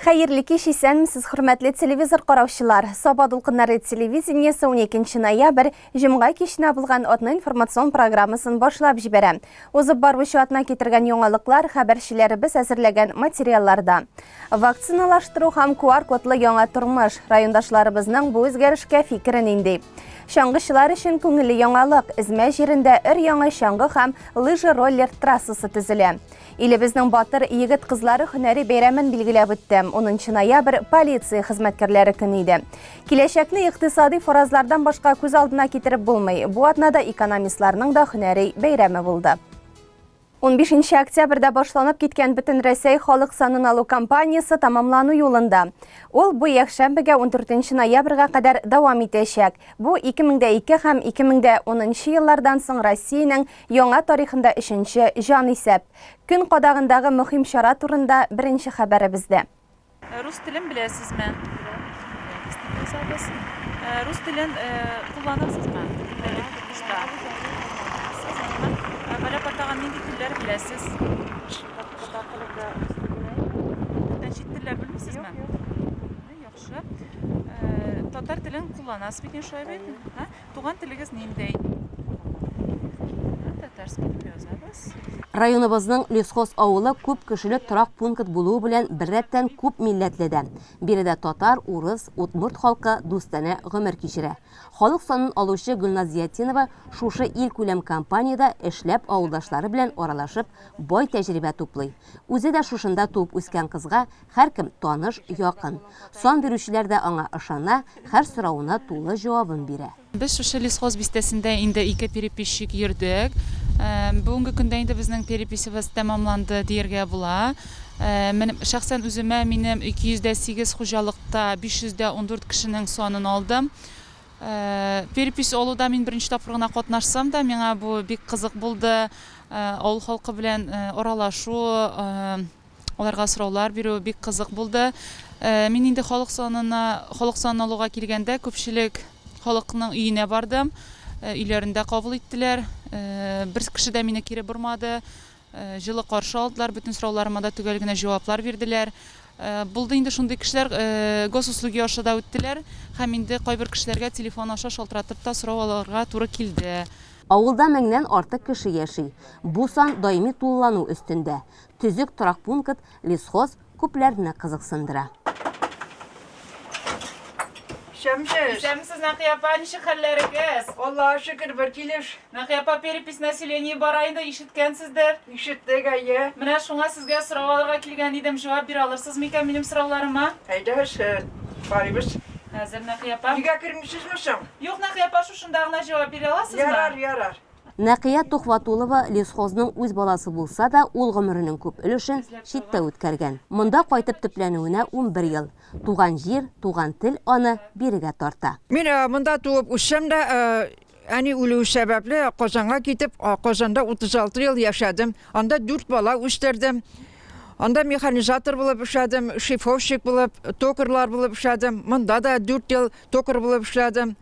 Хәерле кич, исәнмесез, хөрмәтле телевизор караучылар. Саба дулкыннары телевидениесе 12 ноябрь, җомга киченә булган атна информацион программасын башлап җибәрә. Узып баручы атна китергән яңалыклар хәбәрчеләребез әзерләгән материалларда. Вакциналаштыру һәм QR-кодлы яңа тормыш, райондашларыбызның бу үзгәрешкә фикере нинди? Чаңгычылар өчен күңелле яңалык, Эзмә җирендә өр-яңа чаңгы һәм лыжа-роллер трассасы төзелә. Илебезнең батыр егет-кызлары һөнәри бәйрәмен билгеләп үтте. 10 ноябрь полиция хезмәткәрләре көне иде. Киләчәкне икътисади фаразлардан башка күз алдына китереп булмый. Бу атнада экономистларның да һөнәри бәйрәме булды. 15 октябрьдә башланып киткән Бөтенрәсәй халык санын алу кампаниясе тәмамлану юлында. Ул бу якшәмбегә 14 ноябрьгә кадәр дәвам итәчәк. Бу 2002 һәм 2010 еллардан соң Россиянең Яңа тарихында өченче җанисәп. Көн кадагындагы мөһим чара турында беренче хәбәребездә. Рус телен беләсезме? Беләбез дип язабыз. Рус телен кулланасызмы көндәлек тормышта? Галәп атаган нинди телләр беләсез? Татар телендә рус телен. Бүтән чит телләр белмисезме? Юк, юк. Яхшы. Татар телен кулланасыз бит инде шулай бит? Туган телегез нинди? Татарский дип язабыз. Районыбызның Лесхоз авылы күп кешеле торак пункт булуы белән беррәттән күп милләтле дә. Биредә татар, урыс, удмурт халкы дустанә гомер кичерә. Халык санын алучы Гөлназ Зиятдинова шушы илкүләм компаниядә эшләп авылдашлары белән аралашып бай тәҗрибә туплый. Үзе дә шушында туып үскән кызга Һәркем таныш, якын. Сан бирүчеләр дә аңа ышана, һәр соравына тулы җавабын бирә. Без шушы Лесхоз бистәсендә инде ике переписчик йөрдек. Бүгенге көндә инде безнең переписебез тәмамланды дияргә була. Менә шәхсән үземә минем 208 хуҗалыкта 514 кешенең санын алдым. Перепись алуда мин беренче тапкыр гына катнашсам да, миңа бу бик кызык булды. Авыл халкы белән аралашу, Аларга сораулар бирү бик кызык булды. Мин инде халык санына, халык санын алуга килгәндә, күпчелек халыкның өенә бардым. Өйләрендә кабул иттеләр. Бер кеше дә мине кире бормады. Җылы каршы алдылар, бөтен сорауларыма да төгәл генә җаваплар бирделәр. Булды инде шундый кешеләр, госуслуги аша да үттеләр һәм инде кайбер кешеләргә телефон аша шалтыратып та сорау алырга туры килде. Авылда меңнән артык кеше яши. Бу сан даими тулылану өстендә. Төзек торак пункт, лесхоз күпләрне кызыксындыра. Исәнмесез. Исәнмесез, Нәкыя апа, ничек хәлләрегез? Аллага шөкер, бер килеш. Нәкыя апа, перепись населения бара инде, ишеткәнсездер. Ишеттек, әйе. Менә шуңа сезгә сорау алырга килгән идем, җавап бирә алырсыз микән минем сорауларыма? Әйдәгез, карыйбыз. Хәзер, Нәкыя апа. Өйгә кермисезме соң? Юк, Нәкыя апа, шушында гына җавап бирә аласызмы? Ярар, ярар. Нәкыя Төхвәтулова лесхозның үз баласы булса да, ул гомеренең күп өлешен читтә үткәргән. Монда кайтып төпләнүенә 11 ел. Туган җир, туган тел аны бирегә тарта. Мин монда туып үссәм дә, әни үлүе сәбәпле, Казанга китеп, Казанда 36 ел яшәдем. Анда дүрт бала үстердем. Анда механизатор булып эшләдем, шлифовщик булып, токарьлар булып эшләдем. Монда да дүрт ел токарь булып эшләдем.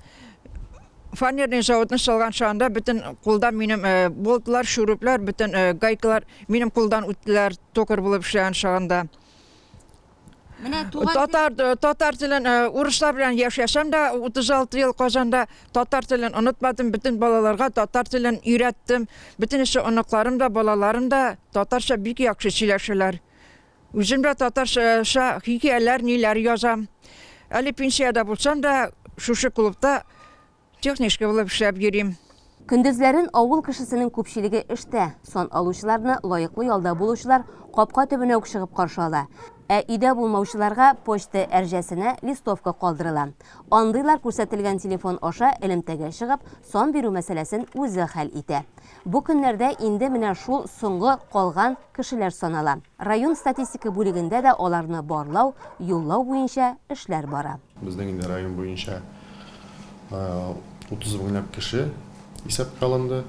Фанерный заводны салган чагында бөтен кулдан минем э, болтлар, шуруплар, бөтен э, гайкалар минем кулдан үттеләр, токарь булып эшләгән чагында. Менә туган Татар э, татар телен э, урыслар белән яшәсәм дә, 36 ел Казанда татар телен онытмадым, бөтен балаларга татар телен өйрәттем. Бөтенесе оныкларым да, балаларым да татарча бик яхшы сөйләшәләр. Үзем дә татарча хикәяләр, ниләр язам. Әле пенсиядә булсам да, шушы клубта техничка булып эшләп йөрим. Көндезләрен авыл кешесенең күпчелеге эштә. Сан алучыларны лаеклы ялда булучылар капка төбенә үк чыгып каршы ала. Ә өйдә булмаучыларга почта әрҗәсенә листовка калдырыла. Андыйлар күрсәтелгән телефон аша элемтәгә чыгып, сан бирү мәсьәләсен үзе хәл итә. Бу көннәрдә инде менә шул соңгы калган кешеләр санала. Район статистика бүлегендә дә аларны барлау, юллау буенча эшләр бара. Безнең инде район буенча 30 меңләп кеше исәпкә алынды.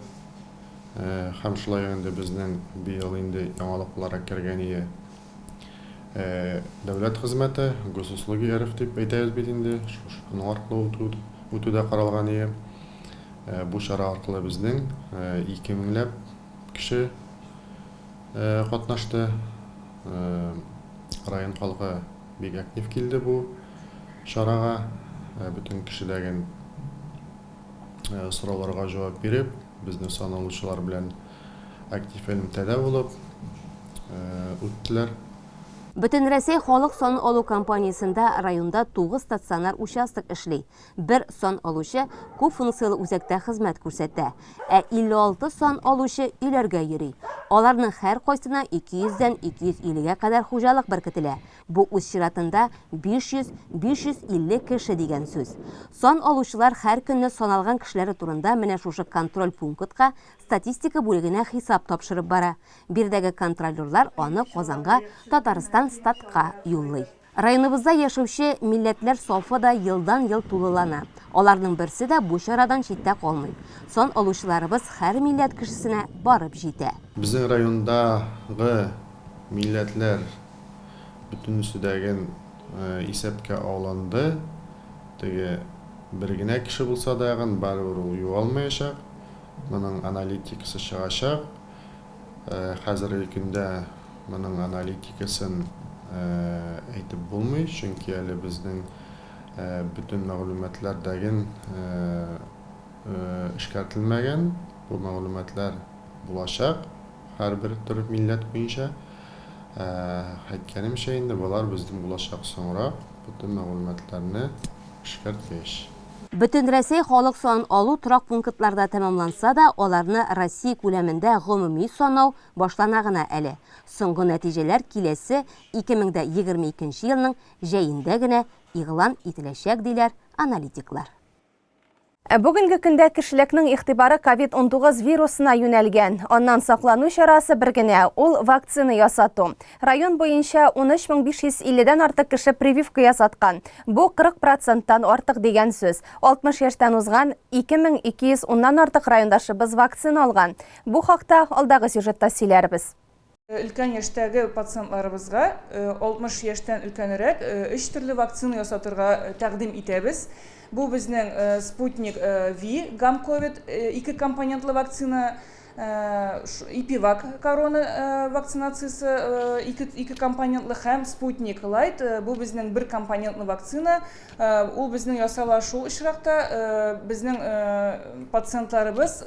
Һәм шулай ук инде безнең быел инде яңалык буларак кергән ие дәүләт хезмәте, Госуслуги РФ дип әйтәбез бит инде, шуның аркылы үтү дә каралган ие. Бу чара аркылы безнең 2 меңләп кеше катнашты. Район халкы бик актив килде бу чарага. Бөтен кешедәген сорауларга җавап биреп, безнең сан алучылар белән актив элемтәдә булып үттеләр. Бөтенрәсәй халык санын алу кампаниясендә районда тугыз стационар участок эшли. Бер сан алучы күп функцияле үзәктә хезмәт күрсәтә, ә 56 сан алучы өйләргә йөри. Аларның һәркайсына 200 дән 250 гә кадәр хуҗалык беркетелә. Бу үз чиратында 500, 550 кеше дигән сүз. Сан алучылар һәр көнне саналган кешеләре турында менә шушы контроль пунктка, статистика бүлегенә хисап тапшырып бара. Биредәге контролерлар аны Казанга Татарстан статка юллый. Районыбызда яшәүче милләтләр сафы да елдан-ел тулылана. Аларның берсе дә бу чарадан читтә калмый. Сан алучыларыбыз һәр милләт кешесенә барып җитә. Безнең райондагы милләтләр бөтенесе дәген исәпкә алынды. Теге бер генә кеше булса дагын, барыбер ул югалмаячак. Моның аналитикасы чыгачак. Хәзерге көндә моның аналитикасын әйтеп булмый, чөнки әле безнең бөтен мәгълүматлар дәген эшкәртелмәгән. Бу мәгълүматлар булачак һәрбер төр милләт буенча. Әйткәнемчә инде, болар безнең булачак соңрак, бөтен мәгълүматларны эшкәрткәч. Бөтенрәсәй халык санын алу торак пунктларда тәмамланса да, аларны Россия күләмендә гомуми санау башлана гына әле. Соңгы нәтиҗәләр киләсе 2022 елның җәендә генә игълан ителәчәк, диләр аналитиклар. Ә бүгенге көндә кешелекнең игътибары ковид-унтугыз вирусына юнәлгән. Аннан саклану чарасы бер генә, ул вакцина ясату. Район буенча 13550 дән артык кеше прививка ясаткан. Бу 40 проценттан артык дигән сүз. 60 яшьтән узган 2210 нан артык райондашыбыз вакцина алган. Бу хакта алдагы сюжетта сөйләрбез. Өлкән яшьтәге пациентларыбызга 60 яшьтән өлкәнрәк өч төрле вакцина ясатырга тәкъдим итәбез. Бу безнең Спутник Ви, Гамковид ике компонентлы вакцина, Ипивак корона вакцинациясе ике компонентлы һәм Спутник Лайт, бу безнең бер компонентлы вакцина. Ул безнең ясала шул очракта безнең пациентларыбыз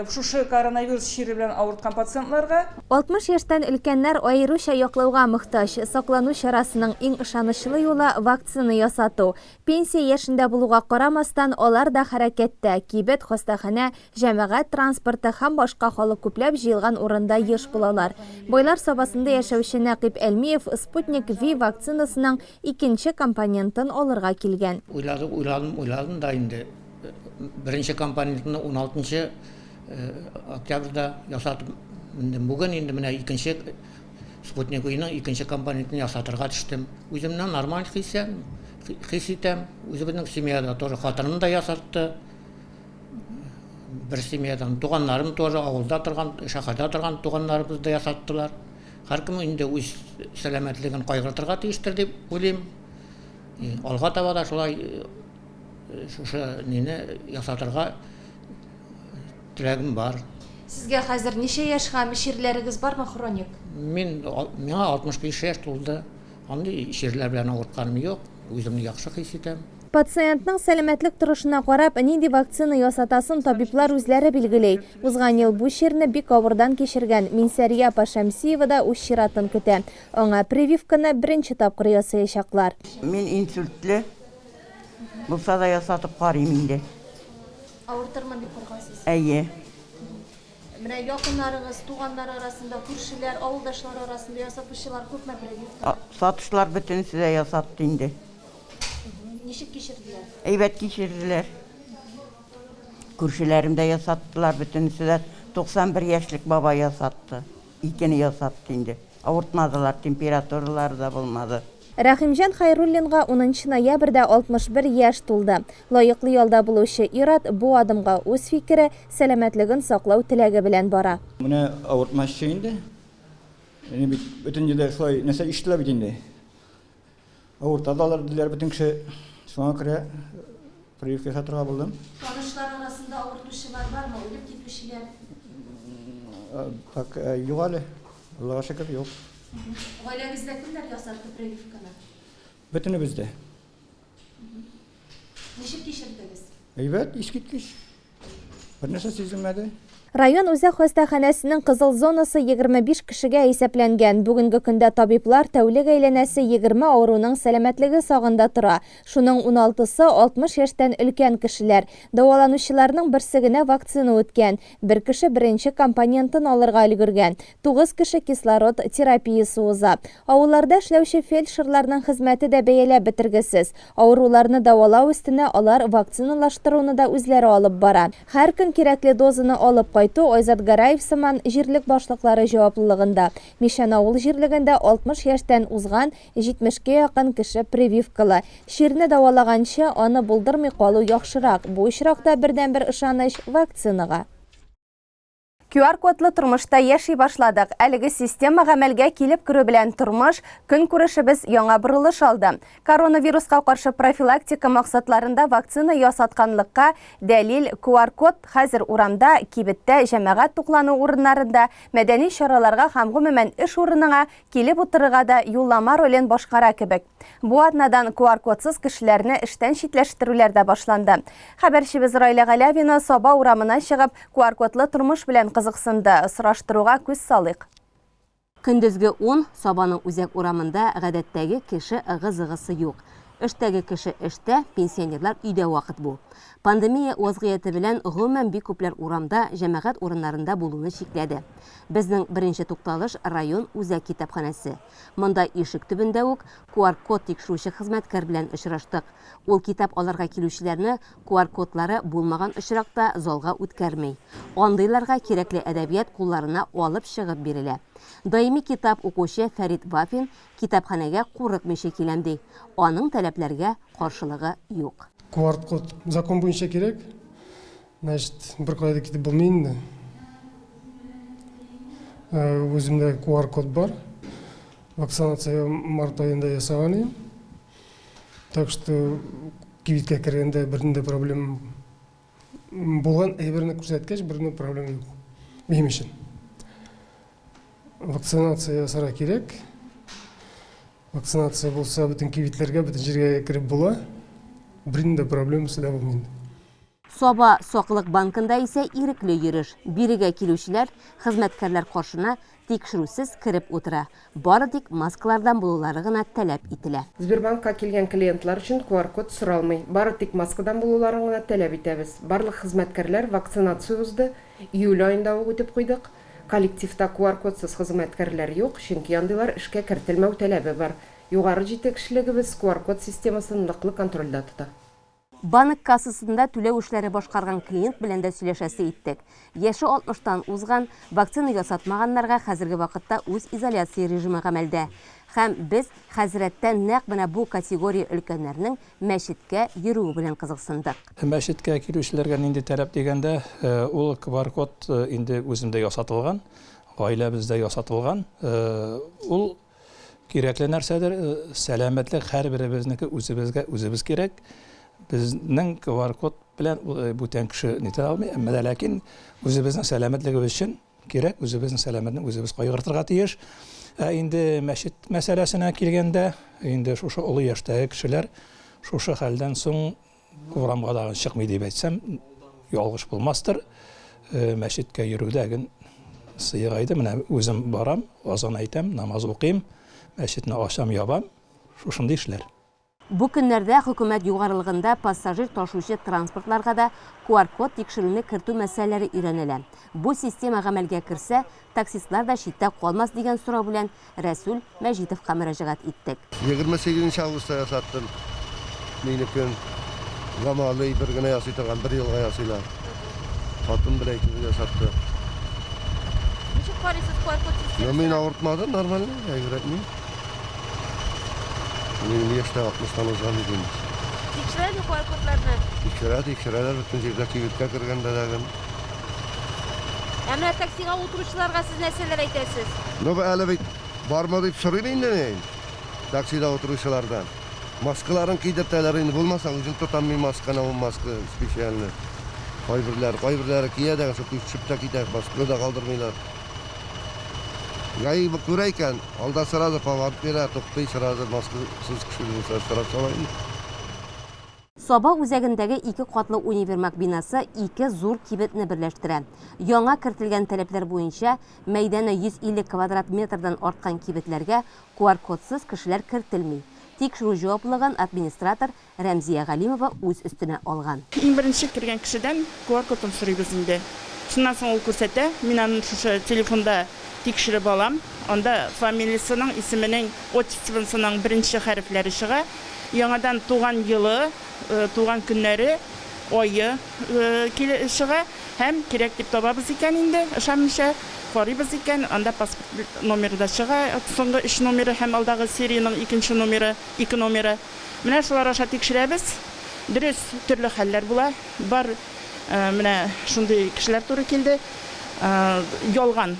Шушы коронавирус чире белән авырткан пациентларга. 60 яшьтән өлкәннәр аеруча яклауга мохтаҗ. Саклану чарасының иң ышанычлы юлы, вакцина ясату. Пенсия яшендә булуга карамастан, алар да хәрәкәттә, кибет, хастаханә, җәмәгать транспорты һәм башка халык күпләп җыелган урында еш булалар. Байлар Сабасында яшәүче Нәкыйп Әлмиев Спутник Ви вакцинасының икенче компонентын алырга килгән. Уйладым, уйладым, уйладым да инде. Беренче компонентны 16 октябрьдә ясатып мендем. Бүген инде менә икенче Спутник V-ның икенче компонентын ясатырга төштем. Үземне нормаль хис хис итәм. Үзебезнең семьяда тоже хатыным да ясатты. Бер семьядан туганнарым тоже авылда торган, шәһәрдә торган туганнарыбыз да ясаттылар. Һәркем инде үз сәламәтлеген кайгыртырга тиештер дип уйлыйм. Алга таба да шулай Шушы нине ясатырга теләгем бар. Сезгә хәзер ничә яшь һәм чирләрегез бармы хроник? Мин, миңа 65 яшь тулды. Андый чирләр белән авыртканым юк. Үземне яхшы хис итәм. Пациентның сәламәтлек торышына карап, нинди вакцина ясатасын табиблар үзләре билгели. Узган ел бу чирне бик авырдан кичергән Минсәрия апа Шәмсиева да үз чиратын көтә. Аңа прививканы беренче тапкыр ясаячаклар. Мин инсультлы. Булса да ясатып карыйм инде. Авыртырмын дип куркасыз? Әйе. Менә якыннарыгыз, туганнар арасында, күршеләр, авылдашлар арасында ясатучылар күпме прививка? Сатучылар бөтенесе дә ясатты инде. Ничек кичерделәр? Әйбәт кичерделәр. Күршеләрем дә ясаттылар, бөтенесе дә. 91 яшьлек бабай ясатты. Икене ясатты инде. Авыртмадылар, температуралары да булмады. Рәхимҗан Хәйруллинга унынчы ноябрьдә 61 яшь тулды. Лаеклы ялда булучы ир-ат бу адымга үз фикере, сәламәтлеген саклау теләге белән бара. Менә авыртмасчы инде. Инде бит бөтен җирдә шулай нәрсә ишетелә бит инде. Авырта да алар, диләр бөтен кеше. Шуңа күрә прививка ясатырга булдым. Танышлар арасында авыртучылар бармы, үлеп китүчеләр? Так, юк әле. Аллага шөкер, юк. Гаиләгездә кемнәр ясатты прививканы? Бөтенебез дә. Ничек кичердегез? Әйбәт, искиткеч. Бернәрсә сизелмәде. Район үзәк хастаханәсенең кызыл зонасы 25 кешегә исәпләнгән. Бүгенге көндә табиблар тәүлек әйләнәсе 20 авыруның сәламәтлеге сагында тора. Шуның уналтысы, 60 яшьтән өлкән кешеләр. Дәваланучыларның берсе генә вакцина үткән. Бер кеше беренче компонентын алырга өлгергән. Тугыз кеше кислород терапиясе уза. Авылларда эшләүче фельдшерларның хезмәте дә бәяләп бетергесез. Авыруларны дәвалау өстенә алар вакциналаштыруны да үзләре алып бара. Һәр көн кирәкле дозаны алып кайту Айзат Гараев сыман җирлек башлыклары җаваплылыгында. Мичән авыл җирлегендә 60 яшьтән узган 70 кә якын кеше прививкалы. Чирне дәвалаганчы, аны булдырмый калу яхшырак. Бу очракта бердәнбер ышаныч, вакцинага. QR-кодлы тормышта яши башладык. Әлеге система гамәлгә килеп керү белән тормыш, көнкүрешебез яңа борылыш алды. Коронавируска каршы профилактика максатларында вакцина ясатканлыкка дәлил QR-код хәзер урамда, кибеттә, җәмәгать туклану урыннарында, мәдәни чараларга һәм гомумән эш урыныңа килеп утырырга да юллама ролен башкара кебек. Бу атнадан QR-кодсыз кешеләрне эштән читләштерүләр дә башланды. Хәбәрчебез Райлә Галәвина Саба урамына чыгып, QR-кодлы тормыш белән кызыксынды. Сораштыруга күз салыйк. Көндезге ун, Сабаның үзәк урамында гадәттәге кеше ыгы-зыгысы юк. Эштәге кеше эштә, пенсионерлар өйдә вакыт бу. Пандемия вазгыяте белән гомумән бик күпләр урамда, җәмәгать урыннарында булуны чикләде. Безнең беренче тукталыш, район үзәк китапханәсе. Монда ишек төбендә үк QR-код тикшерүче хезмәткәр белән очраштык. Ул китап алырга килүчеләрне QR-кодлары булмаган очракта залга үткәрми. Андыйларга кирәкле әдәбият кулларына алып чыгып бирелә. Даими китап укучы Фәрит Вафин китапханәгә курыкмыйча киләм ди. Аның таләпләргә каршылыгы юк. QR-код закон буенча кирәк. Значит, беркая да китеп булмый инде. Үземдә QR-код бар. Вакцинация март аенда ясаган идем. Так что кибеткә кергәндә бернинди проблем булган әйберне күрсәткәч, бернинди проблем юк минем өчен. Вакцинация ясарга кирәк. Вакцинация булса, бөтен кибетләргә, бөтен җиргә кереп була. Бернинди проблемасы да булмый инде. Саба саклык банкында исә ирекле йөреш. Бирегә килүчеләр хезмәткәрләр каршына тикшерүсез кереп утыра. Бары тик маскалардан булулары гына таләп ителә. Сбербанкка килгән клиентлар өчен QR-код соралмый. Бары тик маскадан булуларын гына таләп итәбез. Барлык хезмәткәрләр вакцинация узды, июль аенда ук үтеп куйдык. Коллективта QR-кодсыз хезмәткәрләр юк, чөнки андыйлар эшкә кертелмәү таләбе бар. Югары җитәкчелегебез QR-код системасын ныклы контрольдә тота. Банк кассасында түләү эшләре башкарган клиент белән дә сөйләшәсе иттек. Яше алтмыштан узган, вакцина ясатмаганнарга хәзерге вакытта үзизоляция режимы гамәлдә. Һәм без хәзрәттән нәкъ менә бу категория өлкәннәрнең мәчеткә йөрүе белән кызыксындык. Мәчеткә килүчеләргә нинди таләп дигәндә, ул квар-код инде үземдә ясатылган, гаиләбездә ясатылган. Ул Кирәкле нәрсәдер, сәламәтлек һәрберебезнеке үзебезгә үзебез кирәк. Безнең QR-код белән бүтән кеше нитә алмый, әмма дә ләкин үзебезнең сәламәтлегебез өчен кирәк, үзебезнең сәламәтне үзебез кайгыртырга тиеш. Ә инде мәчет мәсьәләсенә килгәндә, инде шушы олы яшьтәге кешеләр шушы хәлдән соң Урамга тагын чыкмый дип әйтсәм, ялгыш булмастыр. Мәчеткә йөрү дә ген сыегайды. Менә үзем барам, азан әйтәм, намаз укыйм, мәчетне ачам, ябам. Шушындый эшләр. Бу көннәрдә хөкүмәт югарылыгында пассажир ташучы транспортларга да QR-код тикшерүне кертү мәсьәләләре өйрәнелә. Бу система гамәлгә керсә, таксистлар да читтә калмас дигән сорау белән Рәсүл Мәҗитовка мөрәҗәгать иттек. 28 нче августта ясаттым минекен. Гамалый бер генә ясый торган, бер елга ясыйлар. Хатын белән икебез ясаттык. Ничек карыйсыз QR-код системасына? Ну, мин авыртмады, нормально, әйберәк ни. Минем яшь тә 60 тан узган бит инде. Тикшерәләрме QR-кодларны? Тикшерә, тикшерәләр, бөтен җирдә кибеткә кергәндә дә. Ә менә таксига утыручыларга сез нәрсәләр әйтәсез? Ну, әле бит бармы дип сорыйм инде мин таксида утыручылардан. Маскаларын кидертәләр инде, булмаса үзем тотам мин масканы, ул маска специальный. Кайберләре, кайберләре кия дә, шул төшеп тә китә, масканы да калдырмыйлар. ГАИ күрә икән, алда сразу поворот бирә, туктый сразу, маскасыз кеше булса штраф сала инде. Саба үзәгендәге ике катлы универмаг бинасы ике зур кибетне берләштерә. Яңа кертелгән таләпләр буенча, мәйданы 150 квадрат метрдан арткан кибетләргә QR-кодсыз кешеләр кертелми. Тикшерү җаваплылыгын администратор Рәмзия Галимова үз өстенә алган. Иң беренче кергән кешедән QR-кодын сорыйбыз инде. Шуннан соң ул күрсәтә, мин аны шушы телефонда тикшереп алам. Анда фамилиясенең, исеменең, отчествосының беренче хәрефләре чыга. Яңадан туган елы, туган көннәре, ае чыга һәм кирәк дип табабыз икән инде, ышанмыйча карыйбыз икән, анда паспорт номеры да чыга, соңгы өч номеры һәм алдагы сериянең икенче номеры, ике номеры. Менә шулар аша тикшерәбез. Дөрес, төрле хәлләр була. Бар менә шундый кешеләр туры килде. Ялган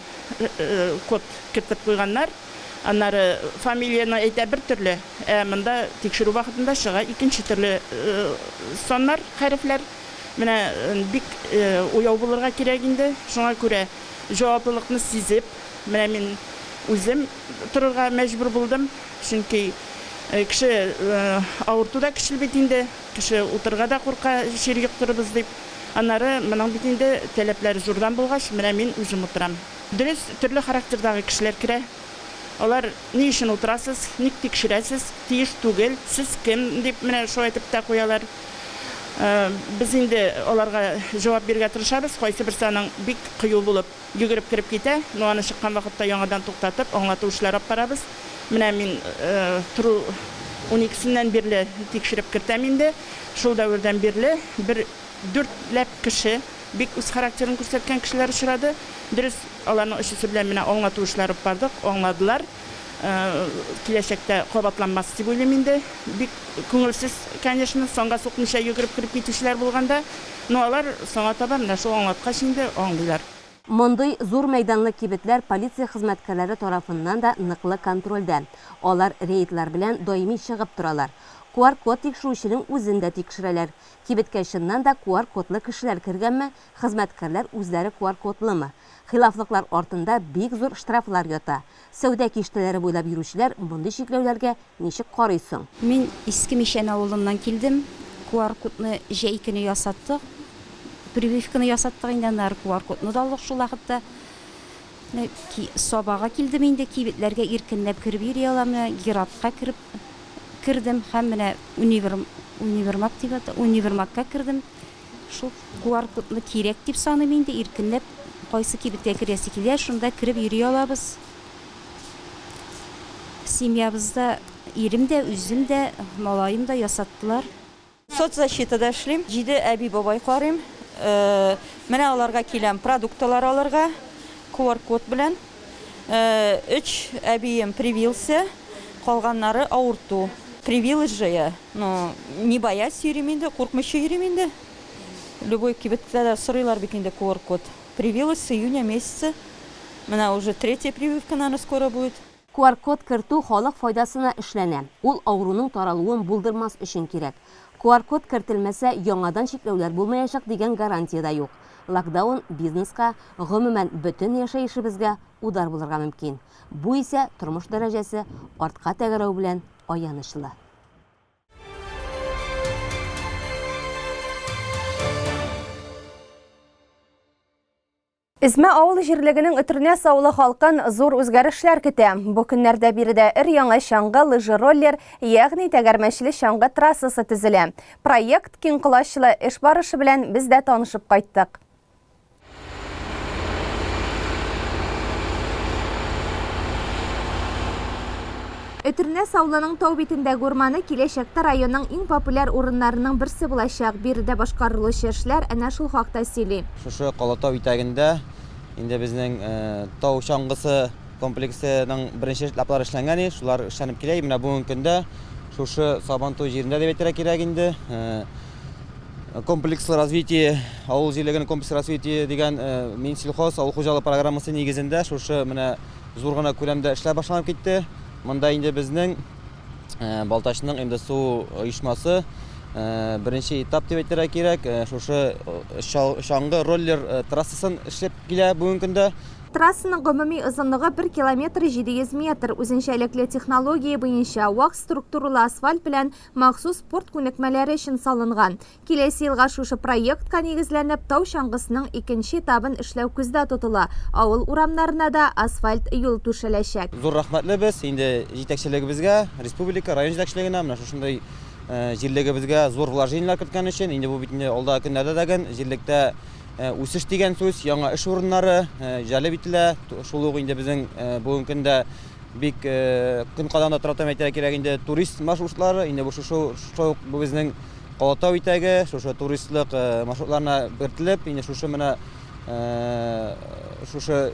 код кертеп куйганнар. Аннары фамилияне әйтә бер төрле, ә монда тикшерү вакытында чыга икенче төрле саннар, хәрефләр. Менә бик уяу булырга кирәк инде. Шуңа күрә җаваплылыкны сизеп, менә мин үзем торырга мәҗбүр булдым. Чөнки кеше авырту да көчле бит инде, кеше утырырга да курка, чир йоктырырбыз дип. Аннары моның бит инде таләпләре зурдан булгач, менә мин үзем утырам. Дөрес, төрле характердагы кешеләр керә. Алар, ни өчен утырасыз, ник тикшерәсез, тиеш түгел, сез кем, дип менә шулай итеп тә куялар. Без инде аларга җавап бирергә тырышабыз, кайсы берсе аның бик кыю булып, Йөгереп кереп китә, но аны чыккан вакытта яңадан туктатып, аңлату эшләре алып барабыз. Менә мин тору уникесеннән бирле тикшереп кертәм инде. Шул дәвердән бирле бер дүртләп кеше, бик үз характерын күрсәткән кешеләр очрады. Дөрес, аларның өчесе белән менә аңлату эшләре алып бардык, аңладылар. Киләчәктә кабатланмас дип уйлыйм инде. Бик күңелсез, конечно, санга сукмыйча йөгереп кереп китүчеләр булганда. Но алар соңа таба менә шул аңлаткач инде аңлыйлар. Мондый зур мәйданлы кибетләр полиция хезмәткәрләре тарафыннан да ныклы контрольдә. Алар рейдлар белән даими чыгып торалар. QR-код тикшерүченең үзен дә тикшерәләр. Кибеткә чыннан да QR-кодлы кешеләр кергәнме, хезмәткәрләр үзләре QR-кодлымы? Хилафлыклар артында бик зур штрафлар ята. Сәүдә киштәләре буйлап йөрүчеләр мондый чикләүләргә Ничек карый соң? Мин Иске Мичән авылыннан килдем. QR-кодны җәй көне ясаттык. Прививканы ясаттык инде, аннары QR-кодны да алдык шул вакытта. Менә Сабага килдем инде, кибетләргә иркенләп кереп йөри алам. Менә Гиратка кереп кердем һәм менә универ универмаг дип ата, универмагка кердем. Шул QR-кодны кирәк дип саныйм инде, иркенләп кайсы кибеткә керәсе килә, шунда кереп йөри алабыз. Семьябызда ирем дә, үзем дә, малаем да ясаттылар. Соцзащитада эшлим, җиде әби-бабай карыйм. Менә аларга киләм продуктылар алырга, QR-код белән. Өч әбием привился, калганнары авырту. Привилась же я, но не боясь йөрим инде, куркмыйча йөрим инде. Любой кибеттә дә сорыйлар бит инде QR-код. Привилась с июня месяца. Менә уже третья прививка, наверное, скоро будет. QR-код кертү халык файдасына эшләнә. Ул авыруның таралуын булдырмас өчен кирәк. QR-код кертелмәсә, яңадан чикләүләр булмаячак дигән гарантия дә юк. Локдаун бизнеска, гомумән, бөтен яшәешебезгә удар булырга мөмкин. Бу исә тормыш дәрәҗәсе артка тәгәрәү белән аянычлы. Эзмә авыл җирлегенең Өтернәс авылы халкын зур үзгәрешләр көтә. Бу көннәрдә биредә өр-яңа чаңгы, лыжероллер, ягъни тәгәрмәчле чаңгы трассасы төзелә. Проект киң колачлы эш барышы белән без дә танышып кайттык. Өтернәс авылының тау битендәге урманы киләчәктә районның иң популяр урыннарының берсе булачак. Биредә башкарылучы эшләр әнә шул хакта сөйли. Шушы Калатау итәгендә инде безнең тау чаңгысы комплексының беренче этаплары эшләнгән иде, шулар эшләнеп килә. Менә бүгенге көндә шушы Сабантуй җирендә дип әйтергә кирәк инде. Комплекслы развитие, авыл җирлегенең комплекслы развитие дигән Минсельхоз авыл хуҗалыгы программасы нигезендә шушы менә зур гына күләмдә эшләр башланып китте. Монда инде безнең Балтачның МДСУ оешмасы беренче этап дип әйтергә кирәк, шушы чаңгы роллер трассасын эшләп килә бүгенге көндә. Трассаның гомуми озынлыгы 1 километр 700 метр, үзенчәлекле технология буенча, вак структуралы асфальт белән махсус спорт күнекмәләре өчен салынган. Киләсе елга шушы проектка нигезләнеп, тау чаңгысының икенче этабын эшләү күздә тотыла, авыл урамнарына да асфальт юл түшәләчәк. Зур рәхмәтлебез инде җитәкчелегебезгә, республика, район җитәкчелегенә, менә шушындый җирлегебезгә зур вложениеләр керткән өчен. Инде бу бит инде алдагы көннәрдә дә җирлектә Үсеш дигән сүз, яңа эш урыннары җәлеп ителә. Шул ук инде безнең бүгенге көндә бик көн кадагында тора дип әйтергә кирәк инде турист маршрутлары. Инде бу шушы шул ук бу безнең Калатау итәге, шушы туристлык маршрутларына кертелеп, инде шушы менә шушы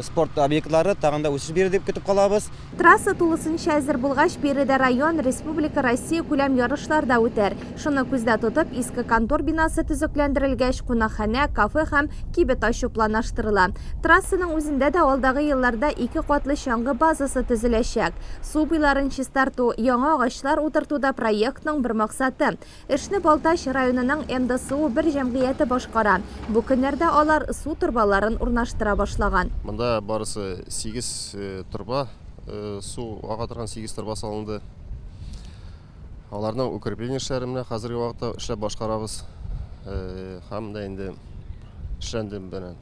спорт объектлары тагын да үсеш бирер дип көтеп калабыз. Трасса тулысынча әзер булгач, биредә район, республика, Россия күләм ярышлар да үтәр. Шуны күздә тотып, иске контор бинасы төзекләндерелгәч, кунакханә, кафе һәм кибет ачу планлаштырыла. Трассаның үзендә дә алдагы елларда ике катлы чаңгы базасы төзеләчәк. Су буйларын чистарту, яңа агачлар утырту да проектның бер максаты. Эшне Балтач районының МДСУ бер җәмгыяте башкара. Бу көннәрдә алар су торбаларын урнаштыра башлаган. Монда барысы сигез торба, су ага торган сигез торба салынды. Аларның укрепление эшләре менә хәзерге вакытта эшләп башкарабыз. Һәм дә инде эшләнде менә.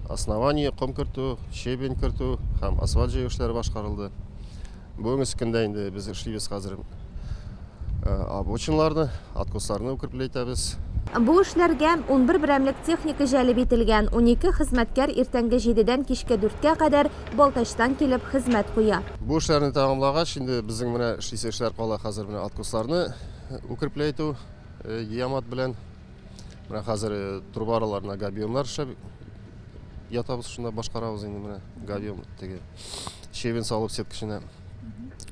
Основание ком кертү, щебень кертү һәм асфальт җәю эшләре башкарылды. Бүгенге көндә инде без эшлибез хәзер обочиналарны, откосларны укрепләйтәбез. Бу эшләргә 11 берәмлек техника җәлеп ителгән, 12 хезмәткәр иртәнге җидедән кичке дүрткә кадәр Балтачтан килеп хезмәт куя. Бу эшләрне тәмамлагач, инде безнең менә эшлисе эшләр кала хәзер менә откосларны укрепләйтү геомат белән. Менә хәзер труба араларына габионнар эшләп ятабыз, шунда башкарабыз инде менә габион теге щебень салып сетка эченә.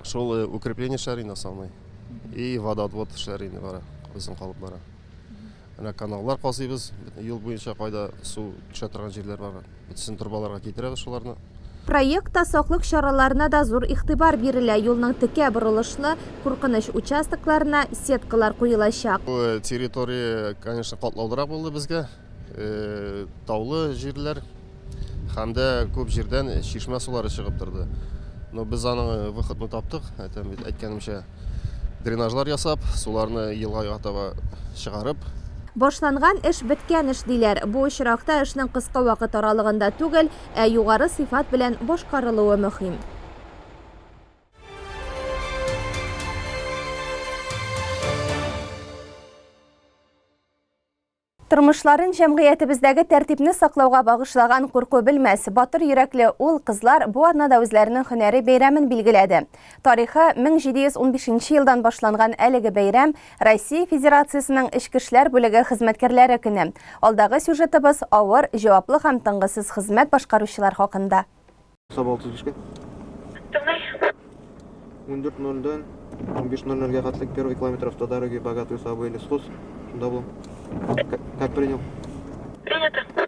Шул укрепление эшләре инде основной. И водоотвод эшләре инде бара, безнең калып бара. Менә каналлар казыйбыз, юл буенча кайда су төшә торган җирләр бар. Бөтенесен торбаларга китерәбез шуларны. Проектта саклык чараларына да зур игътибар бирелә, юлның текә борылышлы, куркыныч участокларына сеткалар куелачак. Бу территория, конечно, катлаулырак булды безгә. Таулы җирләр һәм дә күп җирдән чишмә сулары чыгып торды. Но без аның выходны таптык, әйтәм бит, әйткәнемчә. Дренажлар ясап, суларны елгага таба чыгарып. Башланган эш, беткән эш, диләр. Бу очракта эшнең кыска вакыт аралыгында түгел, ә югары сыйфат белән башкарылуы мөһим. Тормышларын җәмгыятебездәге тәртипне саклауга багышлаган курку белмәс, батыр йөрәкле ул кызлар бу атнада үзләренең һөнәри бәйрәмен билгеләде. Тарихы 1715 елдан башланган әлеге бәйрәм Россия Федерациясенең Эчке эшләр бүлеге хезмәткәрләре көне. Алдагы сюжетыбыз авыр, җаваплы һәм тынгысыз хезмәт башкаручылар хакында. Саба 35-кә. Тыңлый. 14.00-дән 15.00-гә хәтле первый километр автодороги Богатую Сабу или Схоз. Шунда булам. Как принял? Принято.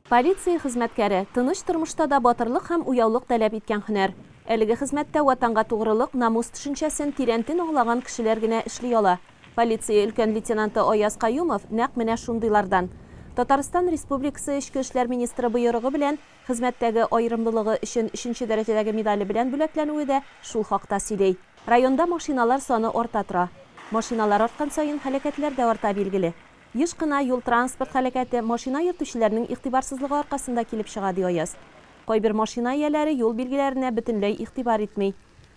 Полиция хезмәткәре, тыныч тормышта да батырлык һәм уяулык таләп иткән һөнәр. Әлеге хезмәттә Ватанга тугрылык, намус төшенчәсен тирәнтен аңлаган кешеләр генә эшли ала. Полиция өлкән лейтенанты Аяз Каюмов нәкъ менә шундыйлардан. Татарстан Республикасы Эчке эшләр министры боерыгы белән хезмәттәге аерымлылыгы өчен өченче дәрәҗәдәге медале белән бүләкләнүе дә шул хакта сөйли. Районда машиналар саны арта тора. Машиналар арткан саен һәлакәтләр дә арта, билгеле. Еш кына юл-транспорт һәлакәте машина йөртүчеләрнең игътибарсызлыгы аркасында килеп чыга, ди Аяз. Кайбер машина ияләре юл билгеләренә бөтенләй игътибар итми.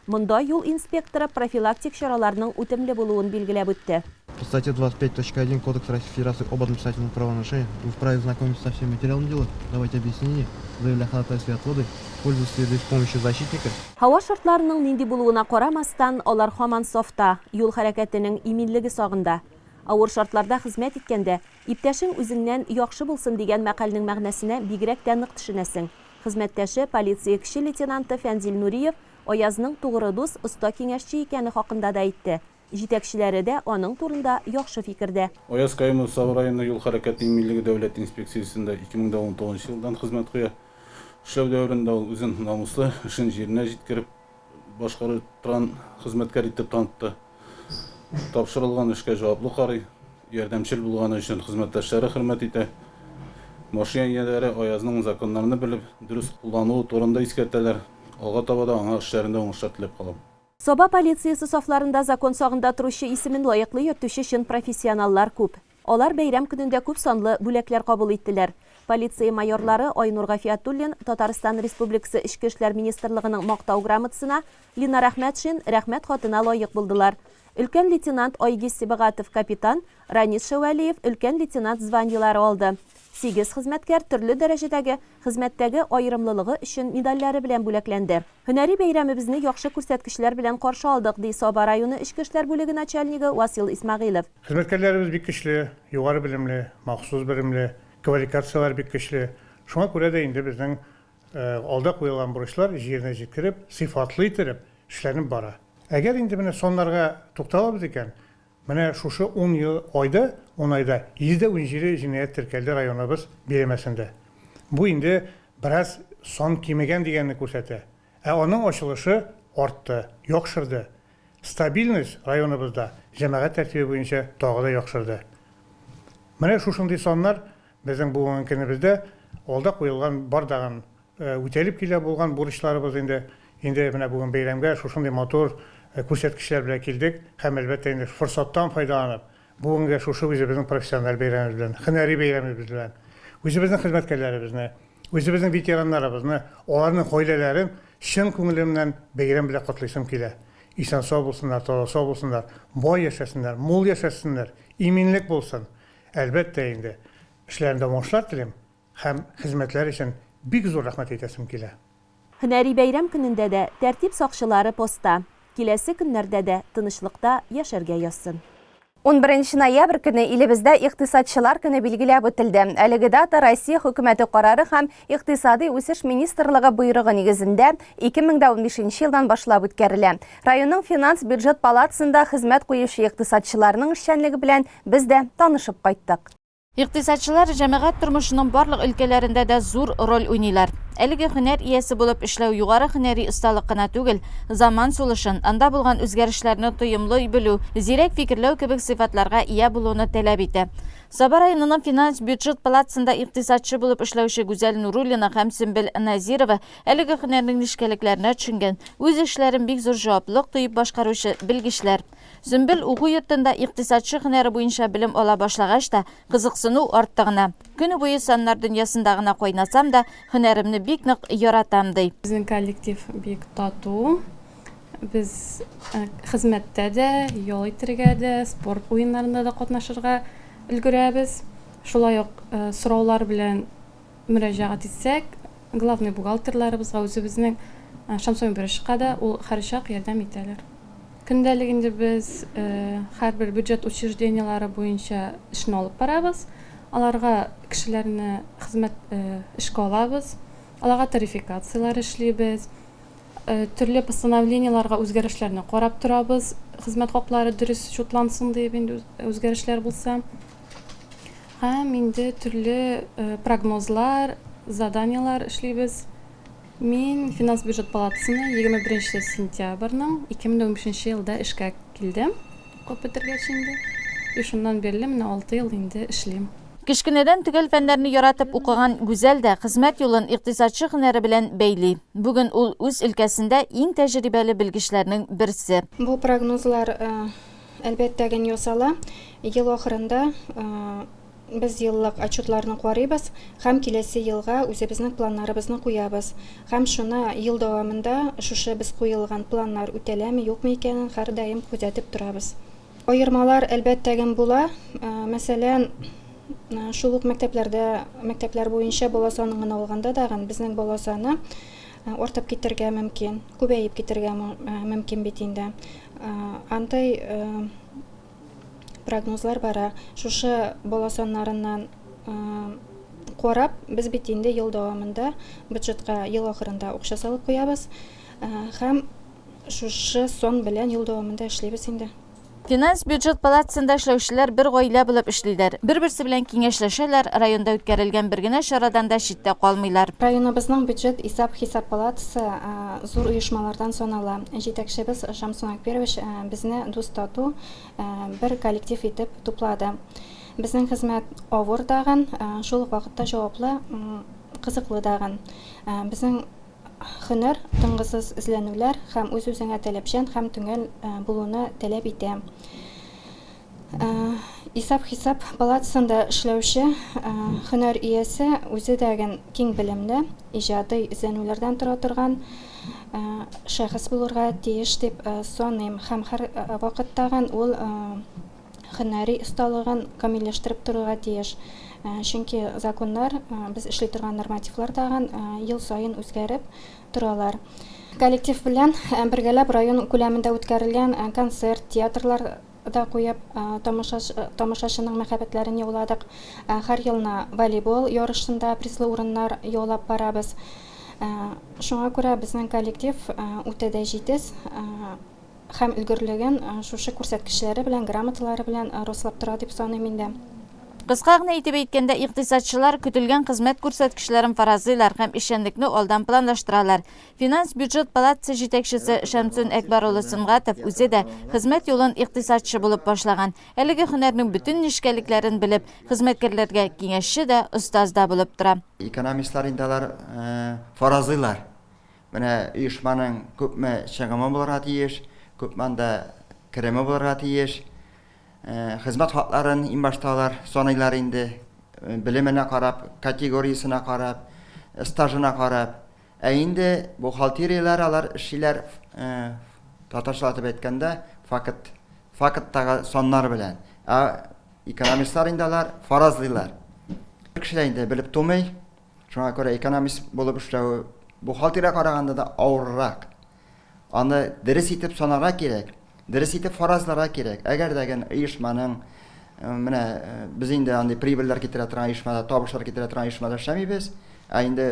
Монда юл инспекторы профилактик чараларның үтемле булуын билгеләп үтте. По статье 25.1 Кодекса Российской Федерации об административных правонарушениях вы вправе знакомиться со всеми материалами дела, давать объяснения, заявлять о ходатайстве отводы, пользоваться ли с помощью защитника. Һава шартларының нинди булуына карамастан, алар һаман сафта, юл хәрәкәтенең иминлеге сагында. Авыр шартларда хезмәт иткәндә, иптәшең үзеңнән яхшы булсын дигән мәкальнең мәгънәсенә бигрәк тә нык төшенәсең. Хезмәттәше, полиция кече лейтенанты Фәнзил Нуриев Аязның тугры дус, оста киңәшче икәне хакында да әйтте. Җитәкчеләре дә аның турында яхшы фикердә. Аяз Каюмов Саба районы юл хәрәкәте иминлеге дәүләт инспекциясендә 2019 нчы елдан хезмәт куя. Эшләү дәверендә ул үзен намуслы, эшен җиренә җиткереп башкара торган хезмәткәр итеп танытты. Тапшырылган эшкә җаваплы карый, ярдәмчел булганы өчен хезмәттәшләре хөрмәт итә. Машина ияләре аязның законнарны белеп, дөрес куллануы турында искәртәләр. Алга таба да аңа эшләрендә уңышлар теләп калам. Саба полициясе сафларында закон сагында торучы исемен лаеклы йөртүче чын профессионаллар күп. Алар бәйрәм көнендә күп санлы бүләкләр кабул иттеләр. Полиция майорлары Айнур Гафиатуллин Татарстан Республикасы Эчке эшләр министрлыгының Мактау грамотасына, Линар Әхмәтшин Рәхмәт хатына лаек булдылар. Өлкән лейтенант Айгиз Сибагатов капитан, Ранис Шәвәлиев өлкән лейтенант званиеләре алды. Сигез хезмәткәр төрле дәрәҗәдәге Хезмәттәге аерымлылыгы өчен медальләре белән бүләкләнде. Һөнәри бәйрәмебезне яхшы күрсәткечләр белән каршы алдык, ди Саба районы эчке эшләр бүлеге начальнигы Васил Исмәгыйлов. Хезмәткәрләребез бик көчле, югары белемле, махсус белемле, квалификацияләре бик көчле. Шуңа күрә дә инде безнең алда куелган бурычлар җиренә җиткереп, сыйфатлы иттереп эшләнеп бара. Әгәр инде менә саннарга тукталабыз икән, менә шушы ун ел айда, ун айда 117 җинаять теркәлде районыбыз биләмәсендә. Бу инде бераз сан кимегән дигәнне күрсәтә. Ә аның ачылышы артты, яхшырды. Стабильность районыбызда җәмәгать тәртибе буенча тагы да яхшырды. Менә шушындый саннар безнең бүгенге көнебездә алда куелган бардагын үтәлеп килә булган бурычларыбыз инде. Инде менә бүген бәйрәмгә шушындый матур күрсәткечләр белән килдек һәм, әлбәттә инде, форсаттан файдаланып, бүгенге шушы үзебезнең профессиональ бәйрәмебез белән, һөнәри бәйрәмебез белән үзебезнең хезмәткәрләребезне, үзебезнең ветераннарыбызны, аларның гаиләләрен чын күңелемнән бәйрәм белән котлыйсым килә. Исән-сау булсыннар, таза-сау булсыннар, бай яшәсеннәр, мул яшәсеннәр, иминлек булсын. Әлбәттә инде, эшләрендә уңышлар телим һәм хезмәтләре өчен бик зур рәхмәт әйтәсем килә. Һөнәри бәйрәм көнендә дә тәртип сакчылары постта. Киләсе көннәрдә дә тынычлыкта яшәргә язсын. Унберенче ноябрь көне илебездә Икътисадчылар көне билгеләп үтелде. Әлеге дата Россия Хөкүмәте карары һәм Икътисадый үсеш министрлыгы боерыгы нигезендә 2015 елдан башлап үткәрелә. Районның финанс-бюджет палатасында хезмәт куючы икътисадчыларның эшчәнлеге белән без дә танышып кайттык. Икътисадчылар җәмәгать тормышының барлык өлкәләрендә дә зур роль уйныйлар. Әлеге һөнәр иясе булып эшләү югары һөнәри осталык кына түгел, заман сулышын, анда булган үзгәрешләрне тоемлый белү, зирәк фикерләү кебек сыйфатларга ия булуны таләп итә. Саба районының финанс-бюджет палатасында икътисадчы булып эшләүче Гүзәл Нуруллина һәм Сөмбел Назирова әлеге һөнәрнең нечкәлекләренә төшенгән, үз эшләрен бик зур җаваплылык тоеп башкаручы белгечләр. Сөмбел уку йортында икътисадчы һөнәре буенча белем ала башлагач та, кызыксыну артты гына. Көне буе саннар дөньясында гына кайнасам да, һөнәремне бик нык яратам, ди. Безнең коллектив бик тату. Без хезмәттә дә, ял итәргә дә, спорт уеннарында да катнашырга өлгерәбез. Шулай ук сораулар белән мөрәҗәгать итсәк, главный бухгалтерларыбызга, үзебезнең Шамсуин Берешка да ул һәрчак ярдәм итәләр. Көндәлек инде без һәрбер бюджет учреждениеләре буенча эшне алып барабыз. Аларга кешеләрне хезмәт эшкә алабыз, аларга тарификацияләр эшлибез, төрле постановлениеләргә үзгәрешләрне карап торабыз, хезмәт хаклары дөрес чутлансын диеп инде үзгәрешләр булса. Һәм инде төрле прогнозлар, заданиеләр эшлибез. Мин финанс-бюджет палатасына 21 сентябрьнең 2015 елда эшкә килдем, укып бетергәч инде. И шуннан бирле менә алты ел инде эшлим. Кечкенәдән төгәл фәннәрне яратып укыган Гүзәл дә хезмәт юлын икътисадчы һөнәре белән бәйли. Бүген ул үз өлкәсендә иң тәҗрибәле белгечләрнең берсе. Бу прогнозлар Әлбәттә, гел ясала. Ел ахырында без еллык отчетларны карыйбыз һәм киләсе елга үзебезнең планнарыбызны куябыз. Һәм шуны ел дәвамында шушы без куелган планнар үтәләме, юкмы икәнен һәрдаим күзәтеп торабыз. Аермалар, әлбәттә, гел була. Мәсәлән, шул ук мәктәпләрдә, мәктәпләр буенча бала санын гына алганда да, безнең бала саны артып китәргә мөмкин, күбәеп китәргә мөмкин бит инде. Андый прогнозлар бара. Шушы бала саннарыннан карап, без бит инде ел дәвамында бюджетка ел ахырында акча салып куябыз һәм шушы сан белән ел дәвамында эшлибез инде. Финанс-бюджет палатасында эшләүчеләр бер гаилә булып эшлиләр. Бер-берсе белән киңәшләшәләр, районда үткәрелгән бер генә чарадан да читтә калмыйлар. Районыбызның бюджет исәп-хисап палатасы зур оешмалардан санала. Җитәкчебез Шамсун Акберович безне дус-тату бер коллектив итеп туплады. Безнең хезмәт авыр дагын, шул ук вакытта җаваплы, кызыклы дагын. Безнең һөнәр тынгысыз эзләнүләр һәм үз-үзеңә таләпчән һәм төгәл булуны таләп итә. Исәп-хисап палатасында эшләүче һөнәр иясе үзе дә ген киң белемле, иҗади эзләнүләрдән тора торган шәхес булырга тиеш дип саныйм һәм һәр вакыттагын ул һөнәри осталыгын камилләштереп торырга тиеш. Чөнки законнар, без эшли торган нормативлар тагын ел саен үзгәреп торалар. Коллектив белән бергәләп район күләмендә үткәрелгән концерт, театрлар да куеп, тамашачының мәхәббәтләрен яуладык. Һәр елны волейбол ярышында призлы урыннар яулап барабыз. Шуңа күрә безнең коллектив үтә дә җитез. Һәм өлгерлеген шушы күрсәткечләре белән, грамоталары белән раслап тора дип саныйм инде. Кыска гына итеп әйткәндә, икътисадчылар көтелгән хезмәт күрсәткечләрен фаразлыйлар һәм эшчәнлекне алдан планлаштыралар. Финанс-бюджет палатасы җитәкчесе Шәмсун Әкбәр улы Сөнгатов үзе дә хезмәт юлын икътисадчы булып башлаган. Әлеге һөнәрнең бөтен нечкәлекләрен белеп, хезмәткәрләргә киңәшче дә, остаз да булып тора. Экономистлар инде алар фаразлыйлар. Менә оешманың күпме чыгымы булырга тиеш, күпме анда кереме булырга тиеш. Хезмәт хакларын иң башта алар саныйлар инде, белеменә карап, категориясенә карап, стажына карап. Ә инде бухгалтерияләр алар эшлиләр, татарчалатып әйткәндә, факт, факттагы саннар белән. Ә экономистлар инде алар фаразлыйлар. Кеше дә инде белеп тумый. Шуңа күрә экономист булып эшләве бухгалтерга караганда да авыррак. Аны дөрес итеп санарга кирәк, дөрес итеп фаразларга кирәк. Әгәр дә ген оешманың э, менә э, без инде андый прибыльләр китерә торган оешмада, табышлар китерә торган оешмада эшләмибез. Ә инде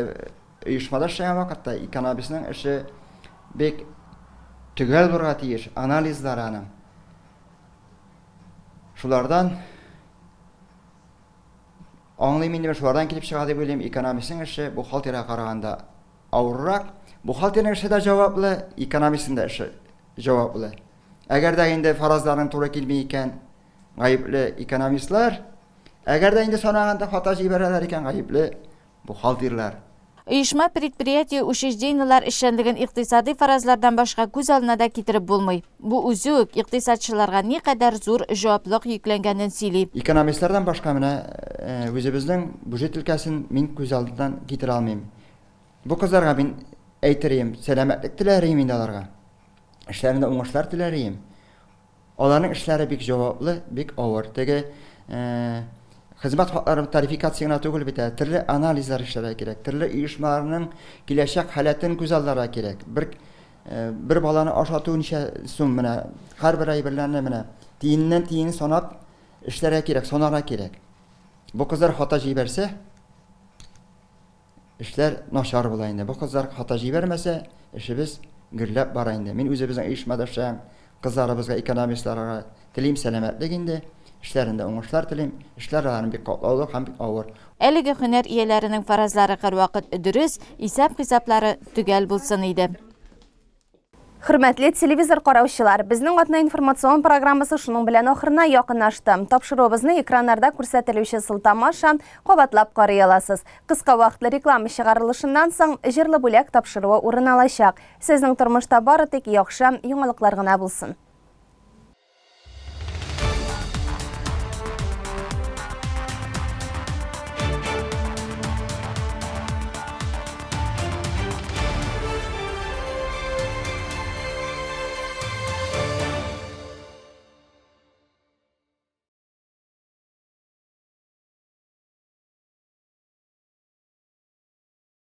оешмада эшләгән вакытта экономистның эше бик төгәл булырга тиеш, анализлары аның. Шулардан Аңлыйм инде, шулардан килеп чыга дип уйлыйм, экономистның эше бухгалтерга караганда авыррак. Бухгалтерның эше дә җаваплы, экономистның да эше җаваплы. Әгәр дә инде фаразларың туры килми икән, гаепле экономистлар. Әгәр дә инде санаганда хата җибәрәләр икән, гаепле бухгалтерлар. Оешма, предприятие, учреждениеләр эшчәнлеген икътисадый фаразлардан башка күз алдына да китереп булмый. Бу үзе үк икътисадчыларга никадәр зур җаваплык йөкләнгәнен сөйли. Экономистлардан башка менә үзебезнең бюджет өлкәсен мин күз алдыннан китерә алмыйм. Бу кызларга мин әйтер идем, сәламәтлек теләр идем инде аларга. Эшләрендә уңышлар теләр идем. Аларның эшләре бик җаваплы, бик авыр. Теге хезмәт хаклары тарификация гына түгел бит ә, төрле анализлар эшләргә кирәк, төрле оешмаларның киләчәк халәтен күзалларга кирәк. Бер бер баланы ашату ничә сум менә, һәрбер әйберләрне менә тиеннән тиен санап эшләргә кирәк, санарга кирәк. Бу кызлар хата җибәрсә, Эшләр начар була инде. Бу кызлар хата җибәрмәсә, эшебез гөрләп бара инде. Мин үзебезнең оешмада эшләгән кызларыбызга, экономистларга телим сәламәтлек инде. Эшләрендә уңышлар телим. Эшләр аларның бик катлаулы һәм бик авыр. Әлеге һөнәр ияләренең фаразлары һәрвакыт дөрес, исәп-хисаплары төгәл булсын иде. Хөрмәтле телевизор караучылар, безнең атна информацион программасы шуның белән ахырына якынлашты. Тапшыруыбызны экраннарда күрсәтелүче сылтама аша кабатлап карый аласыз. Кыска вакытлы реклама чыгарылышыннан соң җырлы бүләк тапшыруы урын алачак. Сезнең тормышта бары тик яхшы яңалыклар гына булсын.